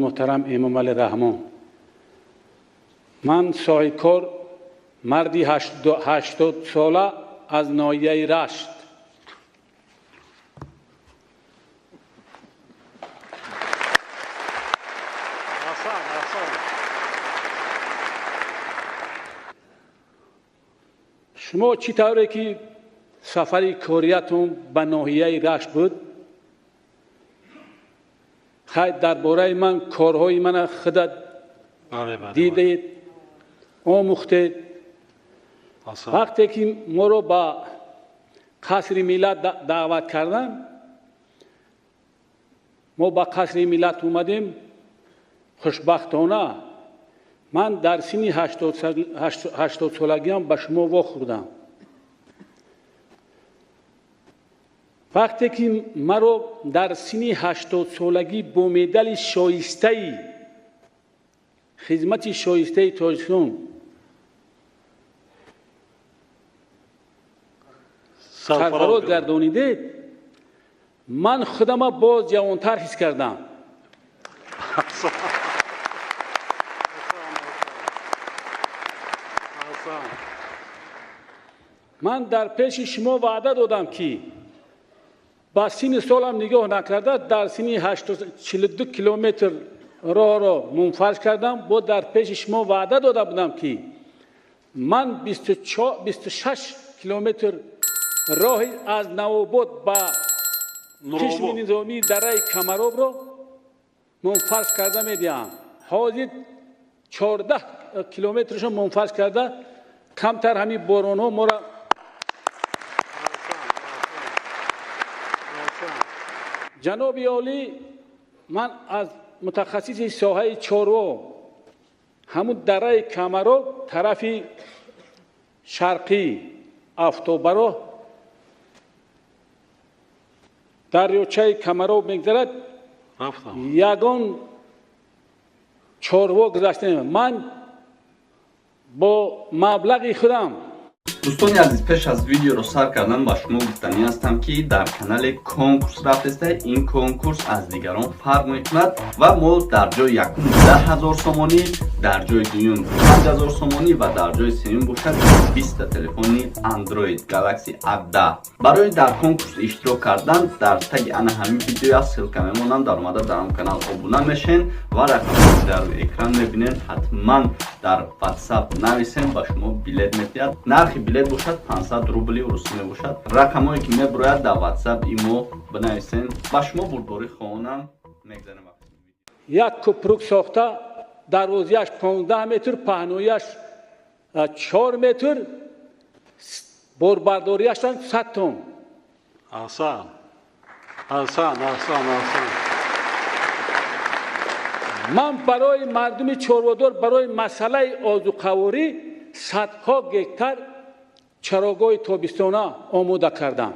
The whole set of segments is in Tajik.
муҳтарам Эмомалӣ Раҳмон. Ман соҳибкор, марди 80 сола аз ноҳияи Рашт. Аҳсан, аҳсан. Шумо чӣ тавре ки сафари кориятон ба ноҳияи Рашт буд, хай, дар бораи ман, корҳои мана худат дидед, омӯхтед. Вақте ки моро ба Қасри Миллат даъват карданд, мо ба Қасри Миллат омадем. Хушбахтона ман дар синни 80-солагиам ба шумо вохӯрдам. Вақте ки маро дар синни 80-солагӣ бо медали шоистаи хизмати шоистаи Тоҷикистон сарфароз гардонидед, ман худама боз ҷавонтар ҳис кардам. Аҳсан. Аҳсан. Ман дар пеши шумо ваъда додам, ки ба синни солам нигоҳ накарда, дар синни 42 километр роҳро мунфарш кардам. Бо дар пеши шумо ваъда дода будам, ки ман 26 километр роҳи аз Навобод ба қисми низомии дараи Камаробро мунфарш карда медиҳам. Ҳозир 14 километршо мунфарш карда, камтар ҳамин боронҳо моро. Ҷаноби олӣ, ман аз мутахассиси соҳаи чорво, ҳамун дараи Камароб тарафи шарқӣ автобароҳ дарёчаи Камароб мегзарад, ягон чорво гузашта, ман бо маблағи худам. Дӯстони азиз, пеш аз видеоро сар кардан ба шумо гуфтанӣ ҳастам, ки дар канале конкурс рафтеста. Ин конкурс аз дигарон фарқ мекунад ва мо дар ҷои якум 10 000 сомонӣ, дар ҷои дуюм 5000 сомонӣ ва дар ҷои сеюм бошад 20-та телефони Android Galaxy A10. Барои дар конкурс иштирок кардан дар таги ана ҳамин видеоя ссылка мемонам, даромада дар он канал обуна мешен ва рақамҳои дар рӯи экран мебинен, ҳатман дар WhatsApp нависем, ба шумо билет медиҳад. Нархи билет бошад 500 рубли русӣ мебошад. Рақамҳое ки мебурояд, дар WhatsApp имо бинависен. Ба шумо бурдборӣ хоҳонам. Мегзарем. Як кӯпрук сохта, дарвозияш 15 метр, паҳнояш 4 метр, борбардориашам 100 тон. Аҳсан, аҳсан, аҳсан, аҳсан. Ман барои мардуми чорводор, барои масъалаи озуқаворӣ садҳо гектар чарогоҳи тобистона омода кардам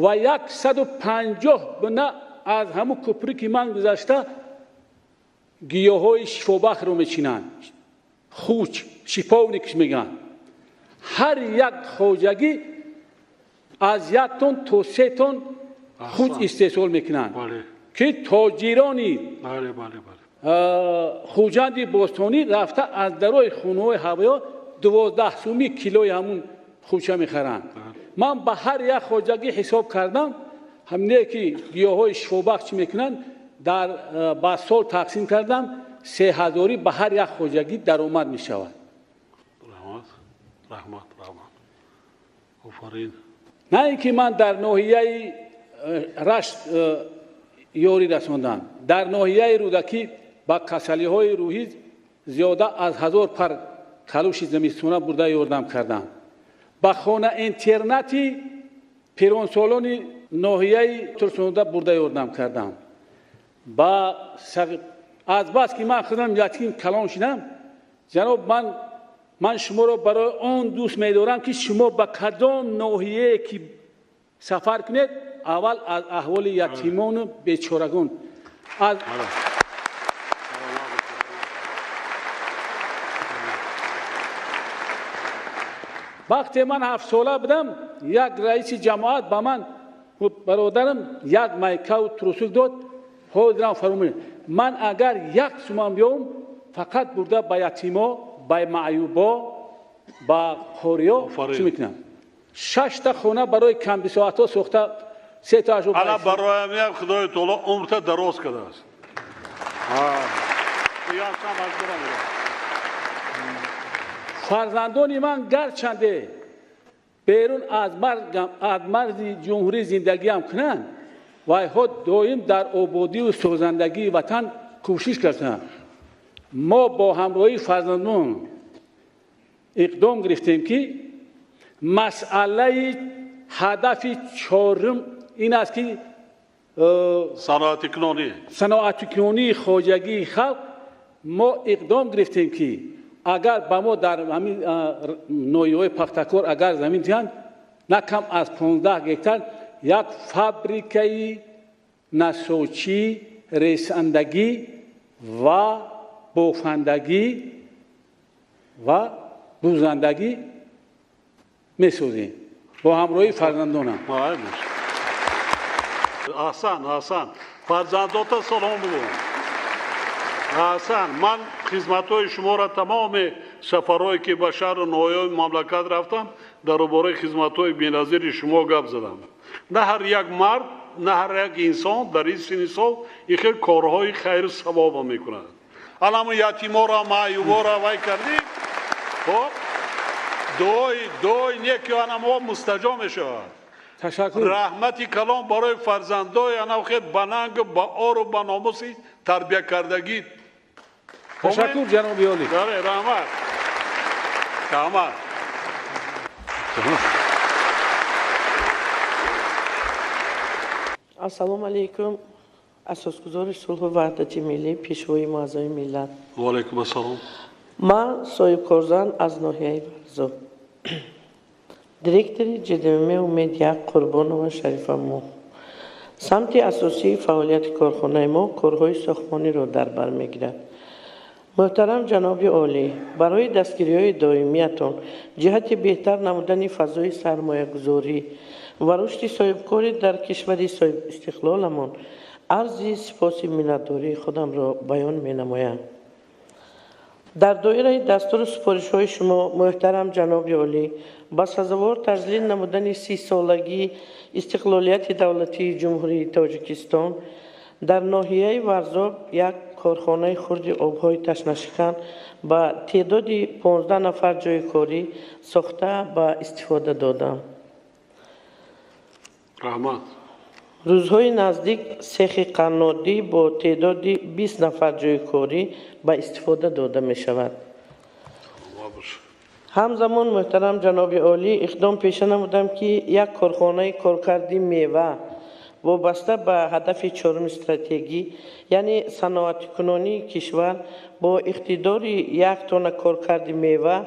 ва 150 бина аз ҳамун кӯпруки ман гузашта гиёҳҳои шифобахшро мечинанд, хуч, шиповникш мегӯянд. Ҳар як хоҷагӣ аз 1 тон то 3 тон хуч истеҳсол мекунанд, ки тоҷирони Хуҷанди бостонӣ рафта аз дарои хонаҳои ҳавоё 12 сумӣ килои ҳамун хуча мехаранд. Ман ба ҳар як хоҷагӣ ҳисоб кардам, ҳамине ки гиёҳҳои шифобахш чӣ мекунанд, дар ба сол тақсим кардам, 3000-ӣ ба ҳар як хоҷагӣ даромад мешавад. Раҳмат, раҳмат, раҳмат, офарин. На ин ки ман дар ноҳияи Рашт ёрӣ расондам, дар ноҳияи Рӯдакӣ ба касалиҳои рӯҳӣ зиёда аз 1000 пар калуши зимистона бурда ёрдам кардам. Ба хона интернати пиронсолони ноҳияи Турсунзода бурда ёрдам кардам. Ба азбаски ман худам ятим калон шудам, ҷаноб, ман шуморо барои он дӯст медорам, ки шумо ба кадом ноҳияе ки сафар кунед, аввал аз аҳволи ятимону бечорагон аз вақте ман 7-сола будам, як раиси ҷамоат ба ман, бародарам, як майкаву трусик дод. Ҳозирам фаромӯш. Ман агар як суман биём, фақат бурда ба ятимо, ба маъюбо, ба қориё чӣ мекунам. 6 хона барои камбисоатҳо сохта, 3 таашо. Ана бароям як Худои таоло умрта дароз кардааст. Фарзандони ман гарчанде берун аз марзи ҷумҳурӣ зиндагиам кунанд, вайҳо доим дар ободию созандагии ватан кӯшиш карданд. Мо бо ҳамроҳии фарзандон иқдом гирифтем, ки масъалаи ҳадафи чорум ин аст, ки саноатикунонии хоҷагии халқ. Мо иқдом гирифтем, ки агар ба мо дар ҳамин ноҳияҳои Пахтакор агар замин диҳанд, на кам аз 15 гектар як фабрикаи насочӣ, ресандагӣ ва бофандагӣ ва дӯзандагӣ месозем бо ҳамроҳии фарзандонам. Аҳсан, аҳсан. Фарзандота салом бугӯ. Аҳсан, ман хизматҳои шуморо тамоми сафарҳое ки ба шаҳру ноҳияҳои мамлакат рафтам, дар бораи хизматҳои беназири шумо гап задам. На ҳар як мард, на ҳар як инсон дар ин синни сол ин хел корҳои хайру савоба мекунад. Аламу ятиморо, маъюборо вай кардӣ, хоб дуои неки анамо мустаҷоб мешавад. Ташаккур. Раҳмати калон барои фарзандои анав хел ба нангу ба ору ба номуси тарбиякардагӣ. Ташаккур, ҷаноби олӣ. Бале, раҳмат. Раҳмат. Ассалому алайкум, асосгузори сулҳу ваҳдати миллӣ, пешвои муаззами миллат. Ва алайкум ассалом. Ман соҳибкорзан аз ноҳияи Варзоб, директори ҷдм Умед як Қурбонова Шарифамо. Самти асосии фаъолияти корхонаи мо корҳои сохтмониро дар бар мегирад. Муҳтарам ҷаноби олӣ, барои дастгириҳои доимиятон ҷиҳати беҳтар намудани фазои сармоягузорӣ ва рушди соҳибкорӣ дар кишвари соҳибистиқлоламон арзи сипоси миннатдории худамро баён менамоям. Дар доираи дастуру супоришҳои шумо, муҳтарам ҷаноби олӣ, ба сазовор таҷлил намудани 30-солагии истиқлолияти давлатии Ҷумҳурии Тоҷикистон дар ноҳияи Варзоб як корхонаи хурди обҳои ташнашикан ба теъдоди 15 нафар ҷойи корӣ сохта ба истифода додам. Раҳмат. Рӯзҳои наздик сехи қаннодӣ бо теъдоди 20 нафар ҷойи корӣ ба истифода дода мешавад. Ҳамзамон, муҳтарам ҷаноби олӣ, иқдом пеша намудам, ки як корхонаи коркарди мева вобаста ба ҳадафи чоруми стратегӣ, яъне саноатикунонии кишвар, бо иқтидори 1 тонна коркарди мева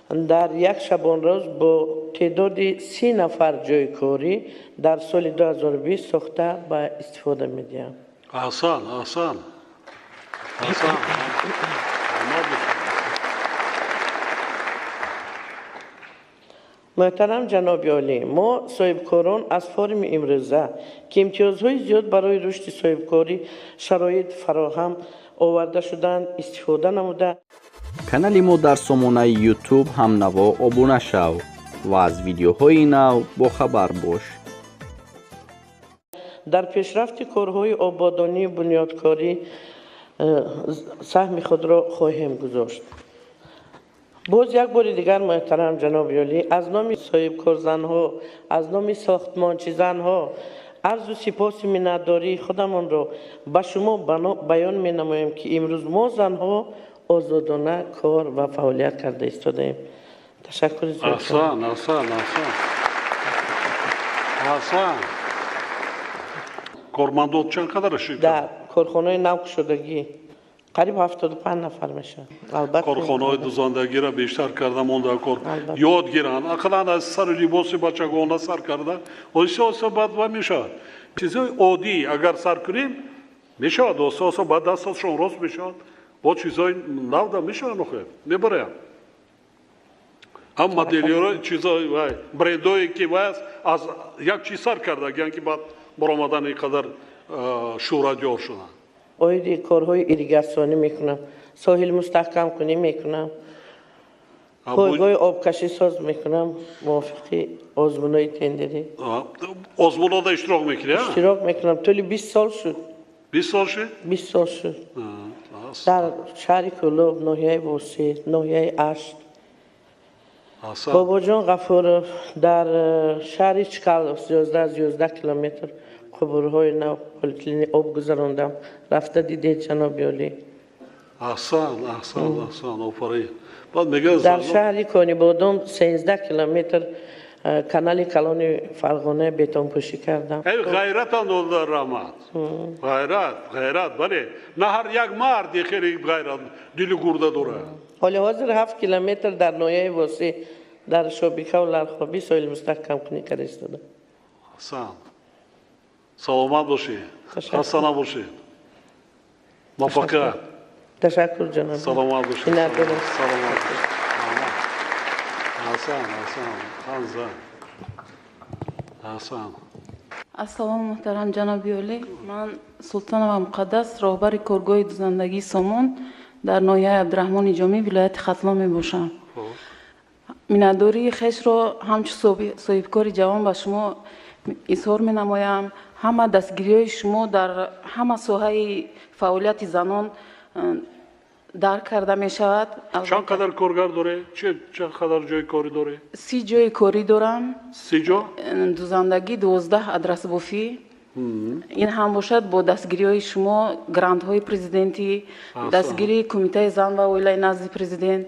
дар як шабонрӯз бо теъдоди 30 нафар ҷойи корӣ дар соли 2020 сохта ба истифода медиҳам. Аҳсан, аҳсан, аҳсан. Муҳтарам ҷаноби олӣ, мо соҳибкорон аз форуми имрӯза, ки имтиёзҳои зиёд барои рушди соҳибкорӣ шароит фароҳам оварда шудаанд, истифода намуда. Канали мо дар сомонаи YouTube ҳамнаво обуна шав ва аз видеоҳои нав бохабар бош. Дар пешрафти корҳои ободонию бунёдкорӣ саҳми худро хоҳем гузошт. Боз як бори дигар, муҳтарам ҷаноби олӣ, аз номи соҳибкорзанҳо, аз номи сохтмончизанҳо арзу сипоси миннатдории худамонро ба шумо баён менамоем, ки имрӯз мо занҳо озодона кор ва фаъолият карда истодаем. Ташаккури зиёд. Аҳсан, аҳсан, аҳсан, аҳсан. Кормандот чанд қадар шуд? Дар корхонаи навкушодагӣ қариб 75 нафар мешавад. Албатта, корхонаҳои дузандагиро бештар карда монда кор ёд гиранд, ақаллан аз сару либоси бачагона сар карда оҳиста оҳиста баъд ва мешавад. Чизҳои оддӣ агар сар кунем мешавад, оҳиста оҳиста баъд дасташон рост мешавад, бо чизҳои навда мешавад, нохоҳед мебароям. Ҳам моделиёро чизҳои вай брендое ки вай аст, аз як чиз сар кардагиян, ки баъд баромадан ин қадар шӯҳратёр шуданд. Оиди корҳои ирригатсионӣ мекунам, соҳил мустаҳкамкунӣ мекунам, пойгоҳи обкашӣ соз мекунам мувофиқи озмунҳои тендерӣ. Озмунҳода иштирок мекунӣ? Иштирок мекунам. Тӯли 20 сол шуд. 20 сол шуд? 20 сол шуд. Дар шаҳри Кӯлоб, ноҳияи Восеъ, ноҳияи Ашт. Бобоҷон Ғафуров, дар шаҳри Чкалов зиёда аз 11 километр қубурҳои нав, полиэтилени об гузарондам. Рафта дидед, ҷаноби олӣ. Аҳсан, аҳсан, аҳсан, офарин. Баъд мегӯяд Дар шаҳри Конибодом 13 километр канали калони Фарғона бетонпӯшӣ кардам. Ғайратан дода, раҳмат. Ғайрат, ғайрат, бале, на ҳар як марде хеле ғайрат, дили гурда дорад. Ҳоли ҳозир 7 километр дар ноҳияи Восеъ, дар Шобикаву Лархобӣ соҳил мустаҳкамкунӣ карда истодам. Аҳсан, саломат бошед, хаста набошед, муваффақият. Ташаккур, ҷаноб. Саломат бошед, саломат. Аҳсан, аҳсан, аҳсан, аҳсан. Ассалому, муҳтарам ҷаноби олӣ. Ман Султонова Муқаддас, роҳбари коргоҳи дузандагии Сомон дар ноҳияи Абдураҳмони Ҷомӣ, вилояти Хатлон мебошам. Миннатдории хешро ҳамчун соҳибкори ҷавон ба шумо изҳор менамоям. Ҳама дастгириҳои шумо дар ҳама соҳаи фаъолияти занон дарк карда мешавад. Чанд қадар коргар доред? Чанд қадар ҷои корӣ доред? 30 ҷои корӣ дорам. 30 ҷо? Дузандагӣ, 12 адрасбофӣ. Ин ҳам бошад бо дастгириҳои шумо, грантҳои президентӣ, дастгирии Кумитаи зан ва оилаи назди президент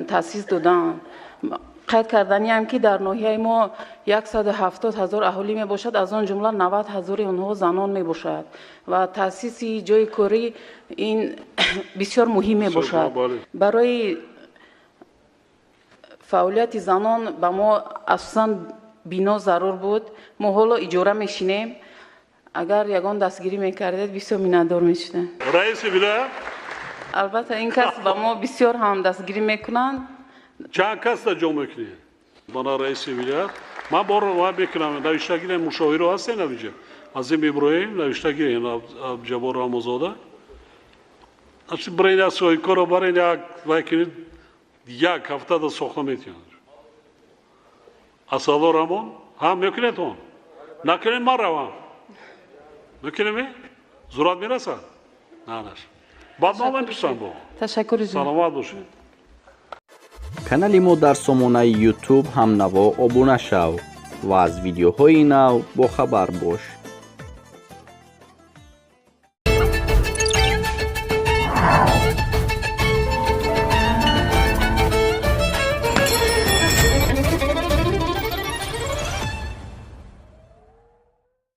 таъсис додаанд. Қайд карданиам, ки дар ноҳияи мо 170 000 аҳолӣ мебошад, аз он ҷумла 90 ҳазори онҳо занон мебошад ва таъсиси ҷои корӣ ин бисёр муҳим мебошад барои фаъолияти занон. Ба мо асосан бино зарур буд. Мо ҳоло иҷора мешинем. Агар ягон дастгирӣ мекардед, бисёр миннатдор мешудем. Раиси вилоят. Албатта, ин кас ба мо бисёр ҳам дастгирӣ мекунанд. Чанд касда ҷо мекунед? Бана, раиси вилоят, ман боро ва мекунам. Навиштагирем, мушовиро ҳастен авиҷа, Азим Иброҳим, навиштагирем, Абдуҷаббор Рамозода. Барен, соҳибкоро барен, як вай кунед, як ҳафтада сохта метиҳанд. Асадо Рамон ҳам мекунед, он накунед, ман равам. Мекунем, зурат мерасад, нанаш баъд ман мепурсам бо. Ташаккури. Саломат бошед. Канали мо дар сомонаи YouTube «Ҳамнаво» обуна шав ва аз видеоҳои нав бохабар бош.